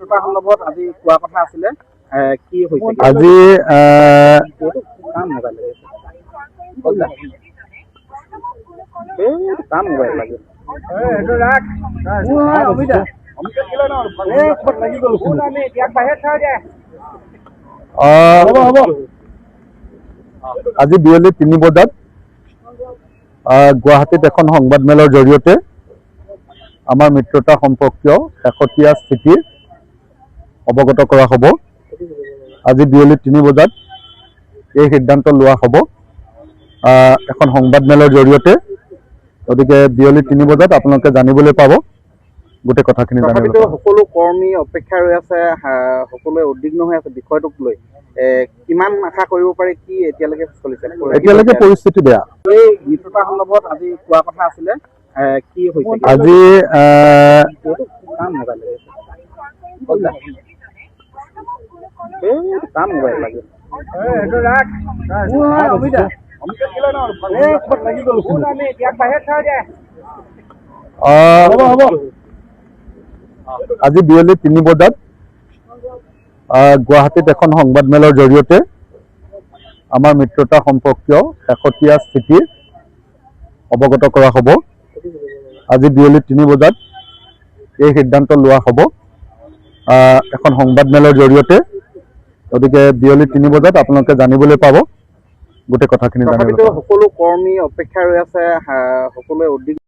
মিত্ৰতা সন্দৰ্ভত আজি কোৱা কথা আছিলে, কি হৈছে? আজি এইটো কাৰ মোবাইল লাগি আছে? এইটো কাৰ মোবাইল লাগে? আজি বিয়লি 3 বজাত গুৱাহাটীত এখন সংবাদমেলৰ জৰিয়তে আমাৰ মিত্ৰতা সম্পৰ্কীয় শেহতীয়া স্থিতি অৱগত কৰা হ'ব। আজি বিয়লি 3 বজাত এই সিদ্ধান্ত লোৱা হ'ব এখন সংবাদমেলৰ জৰিয়তে। গতিকে বিয়লি 3 বজাত আপোনালোকে জানিবলৈ পাব, গোটেই কথাখিনি জানিবলৈ তথাপিতো পাব। সকলো কৰ্মী অপেক্ষা ৰৈ আছে, সকলোৱে উদ্বিগ্ন হৈ আছে বিষয়টোক লৈ। কিমান আশা কৰিব পাৰি, কি এতিয়ালৈকে চলিছে? এতিয়ালৈকে পৰিস্থিতি বেয়া। এই মিত্ৰতা সন্দৰ্ভত আজি কোৱা কথা আছিলে, কি হৈছে? আজি এইটো কাৰ মোবাইল লাগি আছে? এইটো কাৰ মোবাইল লাগে? আজি বিয়লি 3 বজাত গুৱাহাটীত এখন সংবাদমেলৰ জৰিয়তে আমাৰ মিত্ৰতা সম্পৰ্কীয় শেহতীয়া স্থিতি অৱগত কৰা হ'ব। আজি বিয়লি 3 বজাত এই সিদ্ধান্ত লোৱা হ'ব এখন সংবাদমেলৰ জৰিয়তে। গতিকে বিয়লি 3 বজাত আপোনালোকে জানিবলৈ পাব, গোটেই কথাখিনি জানিবলৈ তথাপিতো পাব। সকলো কৰ্মী অপেক্ষা ৰৈ আছে, সকলোৱে উদ্বিগ্ন।